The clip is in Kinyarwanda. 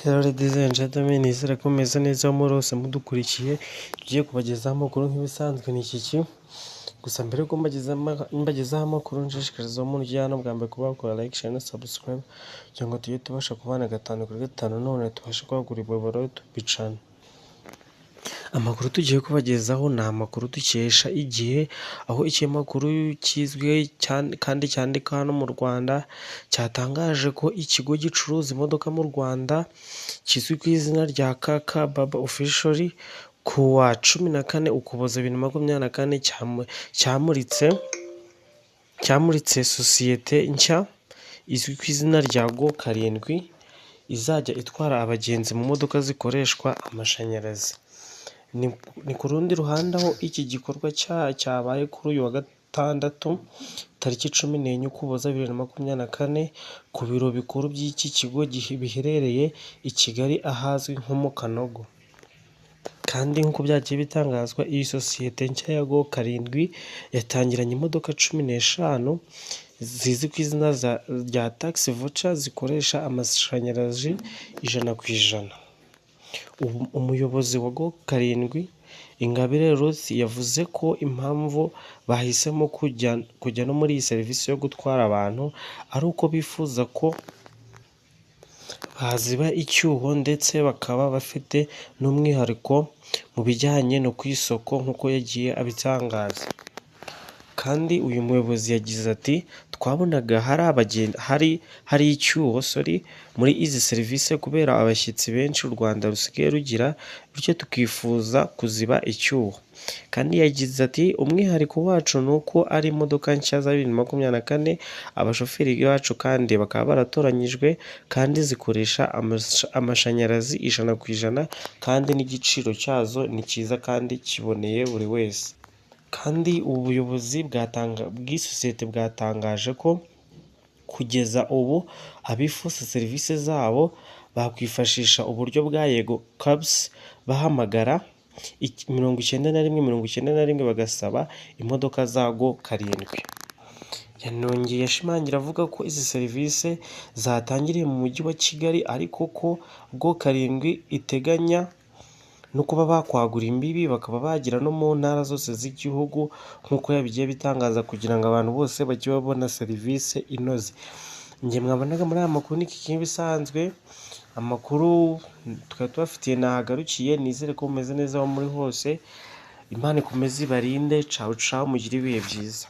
Hello ladies and gentlemen, nizere ko mumeze neza aho muri hose mudukurikiye. Tugiye kubagezaho amakuru nk'ibisanzwe, ni iki gusa. Mbere yuko mbagezaho amakuru, nshishikariza umuntu ujya hano bwa mbere kuba wakora like, share na subscribe, kugira ngo tujye tubasha kubana gatanu kuri gatanu, none tubashe kwagura imiyoboro YouTube channel. Amakuru tugiye kubagezaho ni amakuru dukesha Igihe, aho ikinyamakuru kizwi kandi cyandika hano mu Rwanda cyatangaje ko ikigo gicuruza imodoka mu Rwanda kizwi ku izina rya Kaka Baba Official, ku wa 14 Ukuboza 2024 cyamuritse sosiyete nshya izwi ku izina rya Go 7, izajya itwara abagenzi mu modoka zikoreshwa amashanyarazi. Ni ku rundi ruhande, aho iki gikorwa cyabaye kuri uyu wa gatandatu tariki 14 Ukuboza 2024, ku biro bikuru by'iki kigo biherereye i Kigali ahazwi nko mu Kanogo. Kandi nk'uko byagiye bitangazwa, iyi sosiyete nshya ya Go 7 yatangiranye imodoka 15 zizwi ku izina rya Taxi Voice, zikoresha amashanyarazi 100%. Umuyobozi wa Go 7, Ingabire Ruth, yavuze ko impamvu bahisemo kujya no muri iyi serivisi yo gutwara abantu ari uko bifuza ko baziba icyuho, ndetse bakaba bafite n'umwihariko mu bijyanye no ku isoko, nk'uko yagiye abitangaza. Kandi uyu muyobozi yagize ati: "Twabonaga hari icyuho, sorry, muri izi serivisi kubera abashyitsi benshi u Rwanda rusigaye rugira, bityo tukifuza kuziba icyuho." Kandi yagize ati: "Umwihariko wacu ni uko ari imodoka nshya za 2024, abashoferi bacu kandi bakaba baratoranyijwe, kandi zikoresha amashanyarazi 100%, kandi n'igiciro cyazo ni cyiza kandi kiboneye buri wese." Kandi ubu buyobozi bw'isosiyete bwatangaje ko kugeza ubu abifuza serivisi zabo bakwifashisha uburyo bwa Yego Cabs, bahamagara 91 91 bagasaba imodoka za Go 7. Yanongeye ashimangira avuga ko izi serivisi zatangiriye mu mujyi wa Kigali, ariko ko Go 7 iteganya no kuba bakwagura imbibi, bakaba bagera no mu ntara zose z'igihugu, nk'uko yabigiye bitangaza, kugira ngo abantu bose bajye babona serivisi inoze. Njye mwabonaga muri aya makuru ni iki nk'ibisanzwe, amakuru twari tubafitiye nahagarukiye. Nizere ko mumeze neza aho muri hose. Imana ikomeze ibarinde. Cawu cawu, mugire ibihe byiza.